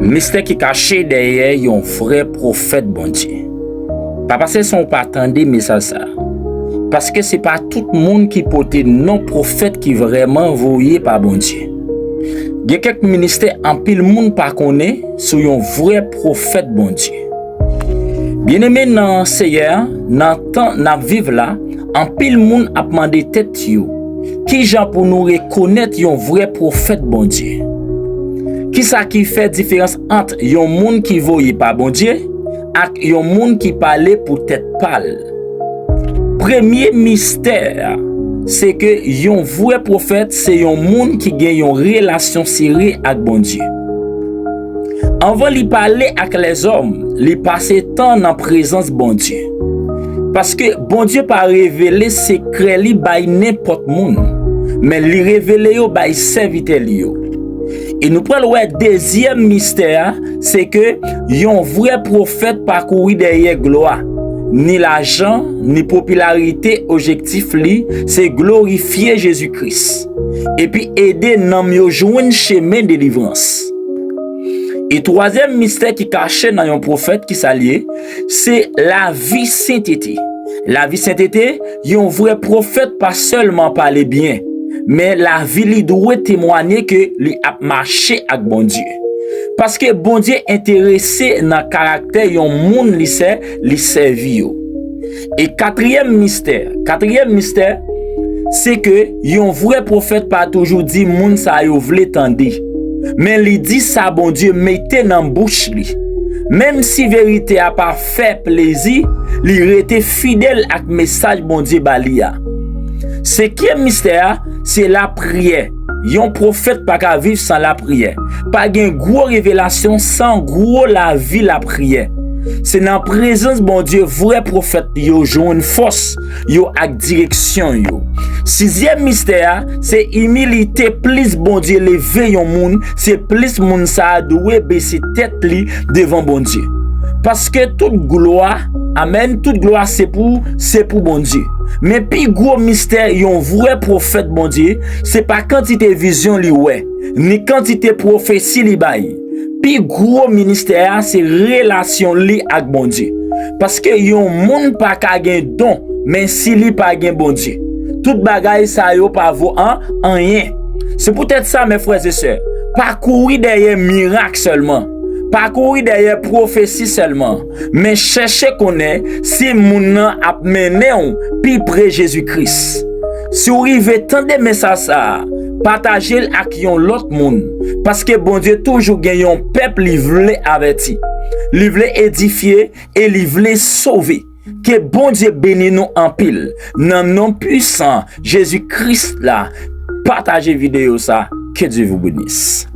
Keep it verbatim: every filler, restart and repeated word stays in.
Mistè ki kache dèyè yon vrè pwofèt Bondye. Pa pase san w pa tande mesaj sa a. Paske se pa tout moun ki pote non pwofèt ki vrèman voye pa Bondye. Gen kèk ministè anpil moun pa konnen sou yon vrè pwofèt Bondye. Byeneme nan Seyè a, nan tan n ap viv la, anpil moun ap mande tèt yo, "Ki jan pou nou rekonèt yon vrè pwofèt Bondye? Ki sa ki fè diferans ant yon moun ki voye pa Bondye ak yon moun ki pale pou tèt pa l?" Premye mistè a, se ke yon vrè pwofèt se yon moun ki gen yon relasyon sere ak Bondye. Anvan li pale ak lèzòm, li pase tan nan prezans Bondye. Paske Bondye pa revele sekrè li bay nenpòt moun, men li revele yo bay sèvitè li yo. E nou pral wè dezyèm mistè a, se ke yon vrè pwofèt pa kouri dèyè glwa, ni lajan, ni popilarite, objektif li, se glorifye Jezi Kris, epi ede nanm yo jwenn chemen delivrans. E twazyèm mistè ki kache nan yon pwofèt, ki sa l ye? Se lavi sentete. Lavi sentete, yon vrè pwofèt pa sèlman pale byen, men lavi li dwe temwanye ke li ap mache ak Bondye. Paske Bondye enterese nan karaktè yon moun li sè, li sèvi yo. E katriyèm mistè, katriyèm mistè, se ke yon vrè pwofèt pa toujou di moun sa yo vle tande, men li di sa Bondye mete nan bouch li. Menm si verite a pa fè plezi, li rete fidèl ak mesaj Bondye ba li a. Senkyèm mistè a, se lapriyè. Yon pwofèt pa ka viv san lapriyè. Pa gen gwo revelasyon san gwo lavi lapriyè. Se nan prezans Bondye vrè pwofèt yo jwenn fòs yo ak direksyon yo. Sizyèm mistè a, se imilite. Plis Bondye leve yon moun, se plis moun sa a dwe bese tèt li devan Bondye. Paske tout glwa, amèn, tout glwa se pou, se pou Bondye. Men pi gwo mistè yon vrè pwofèt Bondye, se pa kantite vizyon li wè, ni kantite pwofesi li bay. Pi gwo ministè a se relasyon li ak Bondye. Paske yon moun pa ka gen don, men si li pa gen Bondye, tout bagay sa yo pa vo an, anyen. Se poutèt sa, mes frères et sœurs, pa kouri dèyè mirak sèlman. Pa kouri dèyè pwofesi sèlman, men chèche konnen si moun nan ap mennen w pi pre Jezi Kris. Si w rive tande mesaj sa a, pataje l ak yon lòt moun, paske Bondye toujou gen yon pèp li vle avèti, li vle edifye e li vle sove. Ke Bondye beni nou anpil. Nan non pwisan Jezi Kris la, pataje videyo sa. Que Dieu vous bénisse.